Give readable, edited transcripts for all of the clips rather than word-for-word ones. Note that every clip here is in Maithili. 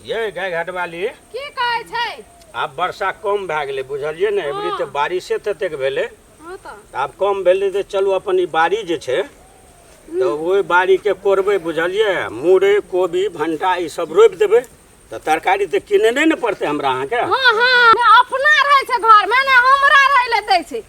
ये गाय घाटवाली। की कहै छै? आब वर्षा कम भए गेलै, बुझलियै ने? एबरी तऽ बारिशे ततेक भेलै। हँ तऽ। तऽ आब कम भेलै तऽ चलू अपन ई बाड़ी जे छै तऽ ओहि बाड़ीके कोरबै, बुझलियै? मुरइ, कोबी, भंटा ई सब रोपि देबै तऽ तरकारी तऽ किने नहि ने पड़तै हमरा अहाँके। हँ हँ, ने अपना रहै छै घरमे ने हमरा रहै लए दै छै।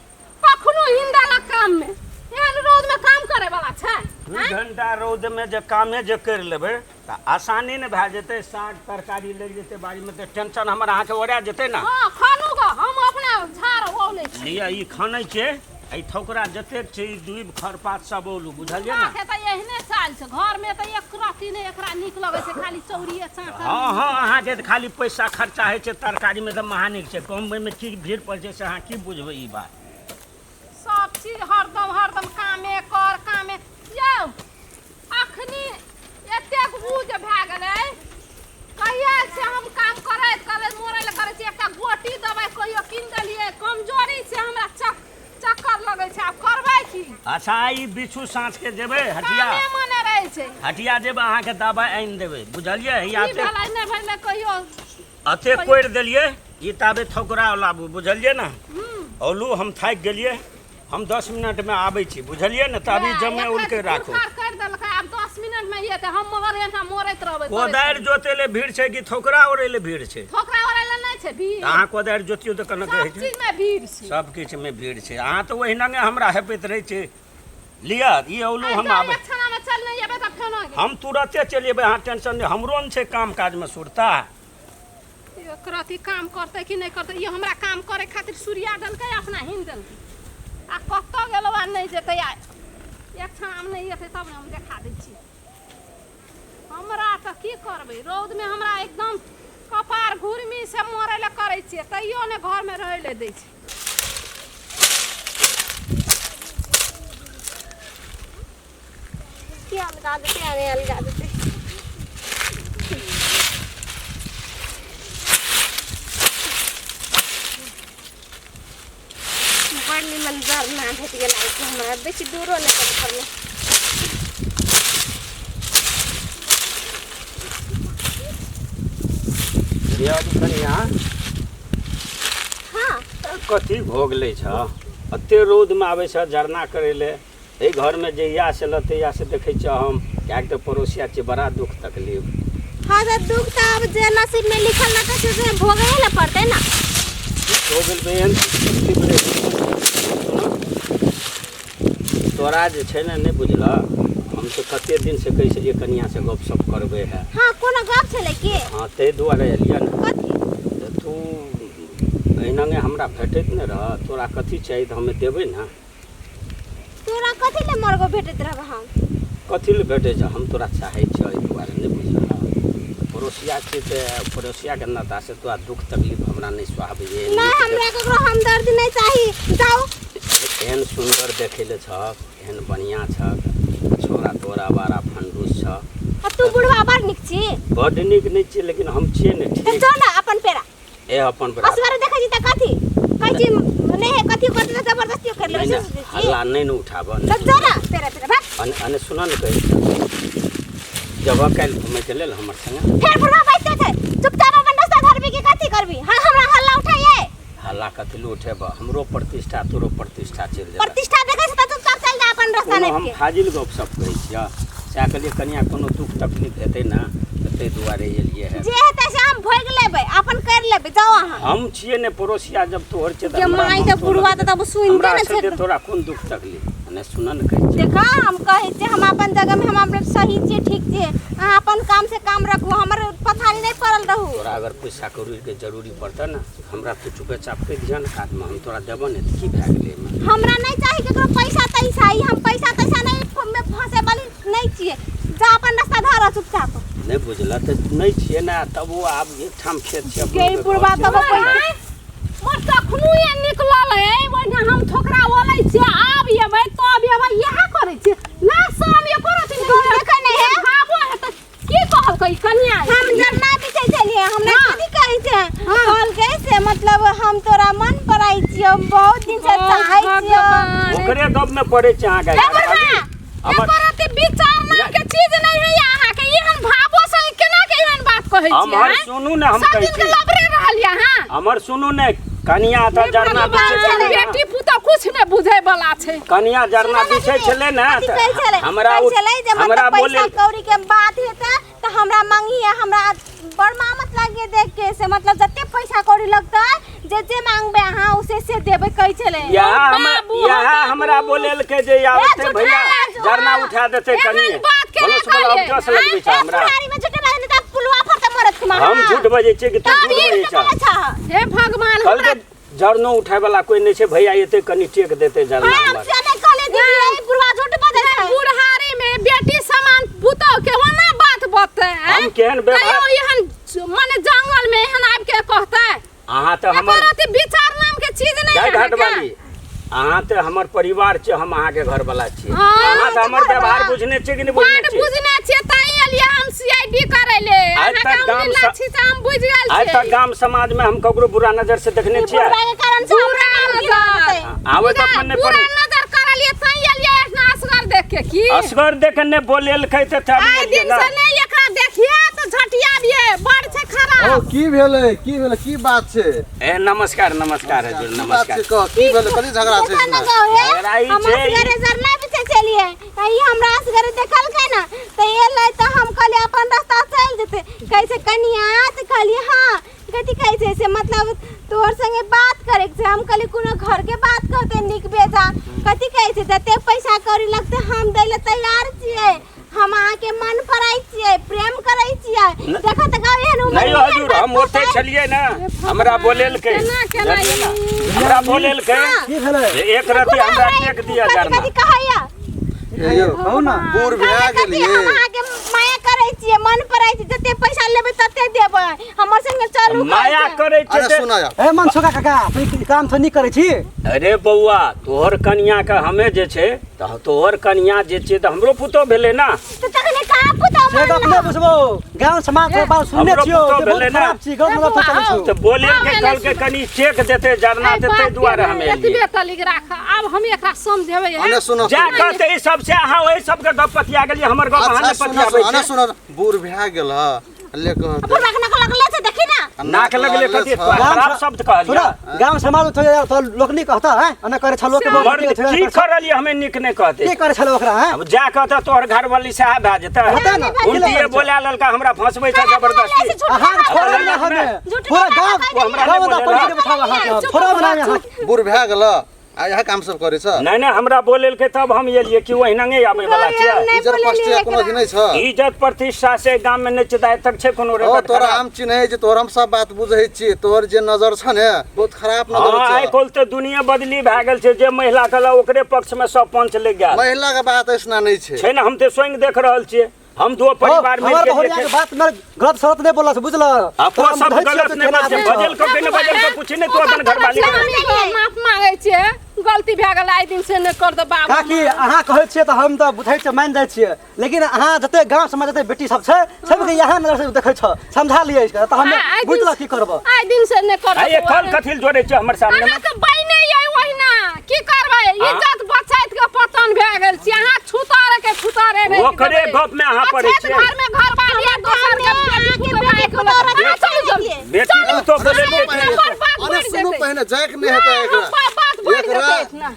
कखनो हिंदा काम में एहन रौद में काम करे वाला छै? 2 घंटा रौद में जे कामे जे करि लेबै तऽ आसानी ने भए जेतै। साग तरकारी लागि जेतै बाड़ीमे तऽ टेंशन हमर अहाँके ओरा जेतै ने। हाँ, खानू ग, हम अपना झाड़ औलै छी। लिअ, ई खनै छै, एहि ठोकरा जतेक छै, ई दूबि खरपात सब औलू, बुझलियै ने? के तऽ एहने चाल छै। घर में तऽ एक रत्ती नहि एकरा नीक लगै छै, खाली चौरिये चाकर। हँ हँ, अहाँके तऽ खाली पैसा खर्चा होइ छै तरकारीमे तऽ महानीक छै। कमबैमे की भीड़ पड़ै छै से अहाँ की बुझबै ई बात? सब चीज हरदम हरदम कामे कर, कामे। यौ, अखनी एतेक ऊ जे भए गेलै, कहिया से हम काम करैत करैत मरै लए करै छी। एकटा गोटी दबाइ कहियो कीन देलियै? कमजोरी छै हमरा, चक्कर लगै छै। आब करबै की? अच्छा, ई बिछू साँझके जेबै हटिया। कामे मने रहै छै। हटिया जेबै, अहाँके दबाइ आनि देबै, बुझलियै? की हैया भेलै, नहि भेलै कहियो। अते कोरि देलियै ई, ताबे थोकरा लाबू, बुझलियै ने? औलू, हम थाकि गेलियै, हम 10 मिनटमे आबै छी, बुझलियै ने? तऽ अभी जमे उलके राखू। कर देलकै, आब 10 मिनट में एतै, हम मगर एना मरैत रहबै। कोदारि जोतै लए भीड़ छै कि थोकरा ओढ़ै लए भीड़ छै? ठोकरा ओढ़ै लए नहि छै भीड़। तऽ अहाँ कोदारि जोतियौ तऽ कनक सब रहै छै। चीज में भीड़ छै। सब किछुमे भीड़ छै। अहाँ तऽ ओहिनागे हमरा हेपैत रहै छै। लिअ, ई औलू, हम आबै। एक छना में चल नहि एबै तऽ फेनो गेल। हम तुरते चलि एबै, अहाँ टेंशन नहि। हमरो ने छै काम काजमे सुरता। एकरा अथी काम करतै कि नहि करतै? ई हमरा काम करे खातिर सूर्या देलकै, अपना हिन देलकै आ कतऽ गेलौ? आ नहि जेतै, आ एक क्षण नहि एतै तब ने हम देखा दै छी। हमरा तऽ की करबै, रौदमे हमरा एकदम कपार घुरमी से मरै लए करै छियै, तैयो ने घरमे रहै लए दै छै। की अलगा देतै आ नहि अलगा देतै। बड़ निमन जरना भेट गेल आइ के हमरा, बेसी दूरो नहि पड़ै पड़लै। लिअ कनिया। हाँ। कथी भऽ गेलै छ? एते रौदमे आबै छ जरना करै लए। एहि घरमे जहिया से लऽ तहिया से देखै छियै हम, किएक तऽ पड़ोसिया छियै, बड़ा दुख तकलीफ। हाँ, तऽ दुख तऽ आब जे नसीब में लिखल रहतै से भोगहे लए पड़तै ने। हो गेल बे, एहन तकलीफ रहै। सुनो, तोरा जे छै ने, नहि बुझलह, हम तऽ कते दिनसँ कहै छलियै कनियाँसँ गपशप करबै है। हाँ, कोनो गप छलै की? हाँ, ताहि दुआरे एलियै ने। कथी? तऽ तू एहिनागे हमरा भेटैत नहि रह। तोरा कथी चाही तऽ हमे देबै ने। तोरा कथी ले मरगो भेटैत रहब हम? कथी लए भेटै छै? हम तोरा चाहै छियै, एहि दुआरे। नहि बुझलह, पड़ोसिया छियै तऽ पड़ोसियाके नातासँ तोरा दुख तकलीफ हमरा नहि सुहाबैए। नहि, हमरा ककरो हमदर्दी नहि चाही, जाउ। एहन सुन्दर देखै लए छह, एहन बढ़िआँ छह, छोरा तोरा बड़ा फंडूस छह। आ तू बुढ़वा बड़ नीक छी। बड्ड नीक नहि छियै, लेकिन हम छियै ने। तऽ ठीक। जो ने अपन पेरा। ए, अपन पेरा। असगरे देखै छी तऽ कथी कहै छी? नहि हे, कथी करतै तऽ जबरदस्ती कर लेबै। नहि। से नहि। सोचै छी। हल्ला नहि ने उठाबऽ। तऽ जो ने पेरा पेरा, भाग। अने अने सुनऽ ने, कहै छी जबह काल्हि घुमैके लेल हमर संगे। फेर बुढ़वा बैठते छै। चुपचाप अपन रास्ता धरबी कि कथी करबी? हाँ, हमरा हल्ला उठाइए। हल्ला कथी लए उठेबह? हमरो प्रतिष्ठा, तोरो प्रतिष्ठा चलि जेतै। प्रतिष्ठा देखै छै तऽ चुपचाप चल जा अपन रास्ता। कोनो नहि हम के फाजिल गप सप कहै छियै? सएह कहलियै कनिया, कोनो दुख तकलीफ हेतै ने तऽ ताहि दुआरे एलियै हे। जे हेतै से हम भोगि लेबै, अपन करि लेबै, जाउ अहाँ। हम छियै ने पड़ोसिया जब तोहर छै तऽ गे हमरा माय, मन तऽ तो बुढ़वा लगतै। तऽ तब सुनिते हमरा ने छै। चलते तोरा कोन दुख तकलीफ? नहि, सुनऽ ने, कहै छियै। देखा, हम कहै छियै, हम अपन जगहमे हम अपन सही छियै, ठीक छियै। अहाँ अपन काम से काम रखू, हमर पछाड़ी नहि पड़ल रहू। तोरा अगर पैसा कौड़ीके जरूरी पड़तै ने, हमरा तू चुपे चाप कहि दिहऽ ने काजमे, हम तोरा देबऽ ने। तऽ की भए गेलै एहिमे? हमरा नहि चाही ककरो पैसा तैसा। ई हम पैसा तैसा नहि मे फंसे वाली नहि छियै। जा, अपन रास्ता धर चुपचाप। नहि बुझलऽ तऽ नहि छियै ने, तब ओ आब एकठाम खेत छै अपनो गे के घर बुढ़वा छै। तब अपन मोर तखनो ये निकलल है, ओहिना हम ठोकरा ओलै छियै, आब एबै तब एबै, इएह करै छियै ना। शाम एको रति नहि। देखै नहि है? भाबो हेतै। की कहलकै ई कनिया? हम जरना बिछै छलियै, हमरा कथी कहै छै? हाँ। कहलकै से मतलब हम तोरा मन पड़ै छियौ, हम बहुत दिन से चाहै छियौ। ओकरे गप में पड़ै छै अहाँके। हे बुढ़वा, हमर एको रति विचार नाम के चीज नहीं है अहाँ के। एहन भावो से केना के एहन बात कहै छियै हमर आँय? सुनू ने हम सब कहै दिन के छी लबरे रहल यऽ अहाँ हमर सुनू ने कनिया तऽ जरना बिछै भगवान, छलै ने। बेटी पुतोह कुछ नहि बुझै वाला छै कनिया जरना सुनऽ ने बिछै दीदी, छलै ने कथी तऽ कहै छलै हमरा कहै उ- छलै जे हमरा मतलब बोले पैसा कौड़ी के बात हेतै तऽ हमरा मांगिए हमरा बड़ मामत लागिए देख के से मतलब जते पैसा कौड़ी लगतै जे जे मांगबै अहाँ उसे से देबै कहै छलै यहाँ हमरा बाबू, यहाँ बाबू। हमरा बोलेलकै जे आबते झूठा, भैया झूठा। जरना उठा देतै एहन कनिये बात केना बोलो से बोलो कहलियै? अब जस लगबै छै ए, हमरा बुढ़ारी में झूठे बाजै तऽ पुलवा पर तऽ मरत के हम झूठ बजै छियै कि तू तब झूठ ई बजै तऽ छह बोलै छह हे भगवान कल हमरा के जरनो उठाय वाला कोई नहीं छै भैया एते कनि टेक देते जरना हाँ, हम हमर से नहि कहले दीदी ई बुढ़वा झूठ बजै छै बुढ़ारी में बेटी समान पुतोह के ओना बात बतै आँय? हम केहन व्यवहार- कहियो एहन माने जंगल में एहन आबि के कहतै अहाँ तऽ एकर हमर अथी विचार नाम के चीज नहीं गाय घाट अहाँके। वाली अहाँ तऽ हमर परिवार छियै हम अहाँके घर वाला छियै हाँ, अहाँ तऽ हमर घरवला। व्यवहार बुझने छियै कि नहि बुझने बड छियै बुझने छियै ताहि एलियै हम सीआईडी करै ले आइ अहाँके तक हम गाम लीला स- छी से हम बुझि गेल आइ छियै तक गाम समाज में हम ककरो बुरा नजर से देखने ई छियै बुढ़वा के कारण से बुरा हमरा नाम नजर। गिरा देतै। आबै तऽ अपन नहि बुरा पड़ू नजर करलियै ताहि एलियै एतना असगर देख के की असगर देख ने बोलेलकै तऽ तब आइ एलियै दिन ने। से नहि एकरा देखिए तऽ झटियाबियै बड़ छै ओ खराब की भेलै की भेलै की बात छै ए नमस्कार नमस्कार हजुर की बात नमस्कार छै कह की भेलै कथी झगड़ा छै देखा न इसमे गाँव हे, झगड़ा ई हम छै। असगरे जरना पीछे छलियै तऽ ई हमरा असगरे देखलकै ने तऽ एलै तऽ हम कहलियै अपन रास्ता चलि जेतै कहै छै कनिया तऽ कहलियै हँ कथी कहै छै से मतलब तोहर संगे बात करैके छै हम कहलियै कोनो घरके बात करतै नीक बेजा कथी कहै छै जतेक पैसा कौड़ी लगतै हम दै लए तैयार छियै हम अहाँके मन पड़ै छियै प्रेम करै छियै देखऽ तऽ गाँव एहन उमर नहीं मे एहन हजूर बात हम ओते कहतै। छलियै ने हमरा बोलेलकै केना केना बुझलियै ने? ई- हमरा बोलेलकै की भेलै जे एक रति हमरा टेक दिया कथी जरना कथी कहैया हे यौ कहू ना बूढ़ भए कथी हम गेलियै अहाँके माया करै छियै मन पड़ै छै जते पैसा लेबै तते देबै हमर संगे चलू कहै माया छै। करै छै अरे ते- सुन यार ए मनसुखा काका तू ई काम तो नीक करै छी अरे बौआ तोहर कनिया के हमे जे छै तऽ तोहर कनिया जे छै तऽ हमरो पुतोह भेलै ने तऽ तखने कहाँ पुतहु से गप नहि बुझबो गाँव समाज के बात सुनने हमरो छियौ पुतोह जे बहुत भेलै ने। खराब छी गलत गलत चलै छौ तऽ बोले हाँ, के मैंने कहलकै सुना। कनि चेक देतै जरना एहि देतै बात के दुआरे ने हमे एलियै एतबे तलिक राख आब हम एकरा समझेबै हैं? अने सुन जा कहते ई सबसे अहाँ ओहि सबके गप पतिया गेलियै हमर गप अहाँ अच्छा नहि सुन पतियाबै अने छी सुन बूढ़ भए गेल ह ले कहते बुढ़वा के नकल लगले छै देखी ना नाक लगले कथी छह। खराब शब्द सुन कहलियै गाँव समाज में थोड़े तो लोक नहीं कहता है अने करे छलो के मर्द की करलियै हमे नीक नहि कहते की करे छलो ओकरा हैं अब जा कहता तोहर घरवाली सएह भए जेतै हेतै ने, उल्टिए बोला ललका हमरा फंसबै छै जबरदस्ती अहाँ छोड़ब ना हमे झूठ पूरा बात गाँव कहि हमरा गाँव नहि में बोले पंच के बैठाब अहाँ के छोड़ब ना यहाँ बूढ़ भए गेल आ इएह काम सब करै छ नहि नहि हमरा बोलेलकै तब हम एलियै कि ओहिनांगे आबै वाला गौरी, छियै हम नहि इज्जत बोललियै प्रतिष्ठा कोनो अथी एकरा। नहि छ इज्जत प्रतिष्ठा से गाम में नहि छै तऽ आइ तक छै कोनो ओ रिकॉर्ड तोरा खराब? हम चिन्है छी तोहर हम सब बात बुझै छी तोहर जे नजर छ ने बहुत खराब नजर हँ आइ छ काल्हि तऽ दुनिया बदली भए गेल छै जे महिला कहला ओकरे पक्ष में सब पंच लागि गेल महिला के बात ऐसना नहि छै छै ने हम तऽ स्वयं देख रहल छियै हम दो परिवार मिल हमर के बहुरिया जे के छै बात में गलत शरत नहीं बोलला बुझल अपनो सब गलत नहि बजल बजल कऽ के नहि बजल कऽ पूछी नहि तू अपन घरवाली के। हम माफ मांगै छियै गलती भए गेल आइ दिन से नहि कर दे बाबू काकी अहाँ कहै छियै तऽ हम तऽ बुझै छियै मानि जाइ छियै लेकिन अहाँ जते गाँव समाज जते बेटी सब छै सबके इएह नजर से देखै छ समझा लियै इसके तऽ हम बुझल की करब आइ दिन से नहि कर आ ये कल कथी लए जोड़ै छै हमर सामने अहाँके बहिने यै ओहिना की करबै इज्जत बचैत के पतन भए गेल छी अहाँ छुतारे के छुतारे नहि ओकरे गप में अहाँ पड़ै छियै। घर में घर बार या दोसर के बेटी अहाँके पुतोह बेटी पुतोह राखि रखै लेबै। चलू छियै। जल्दी। बेटी पुतोह अरे बोले सुनू के पहिने हमर बात अरे बढ़ि सुनू जेतै। पहिने जाइके नहि हेतै नहि, एकरा हमर बात बढ़ि एकरा जेतै एतना।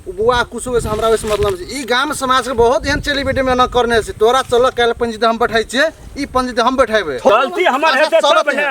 उ बुआ कुछो से हमरा ओहिसँ मतलब छै ई गाम समाज के बहुत एहन सेलिब्रिटी में एना करने छै तोरा चल काल्हि पंजी हम बैठाइ छियै ई पंजी हम बैठेबै गलती हमर हेतै अच्छा, तब चलत ने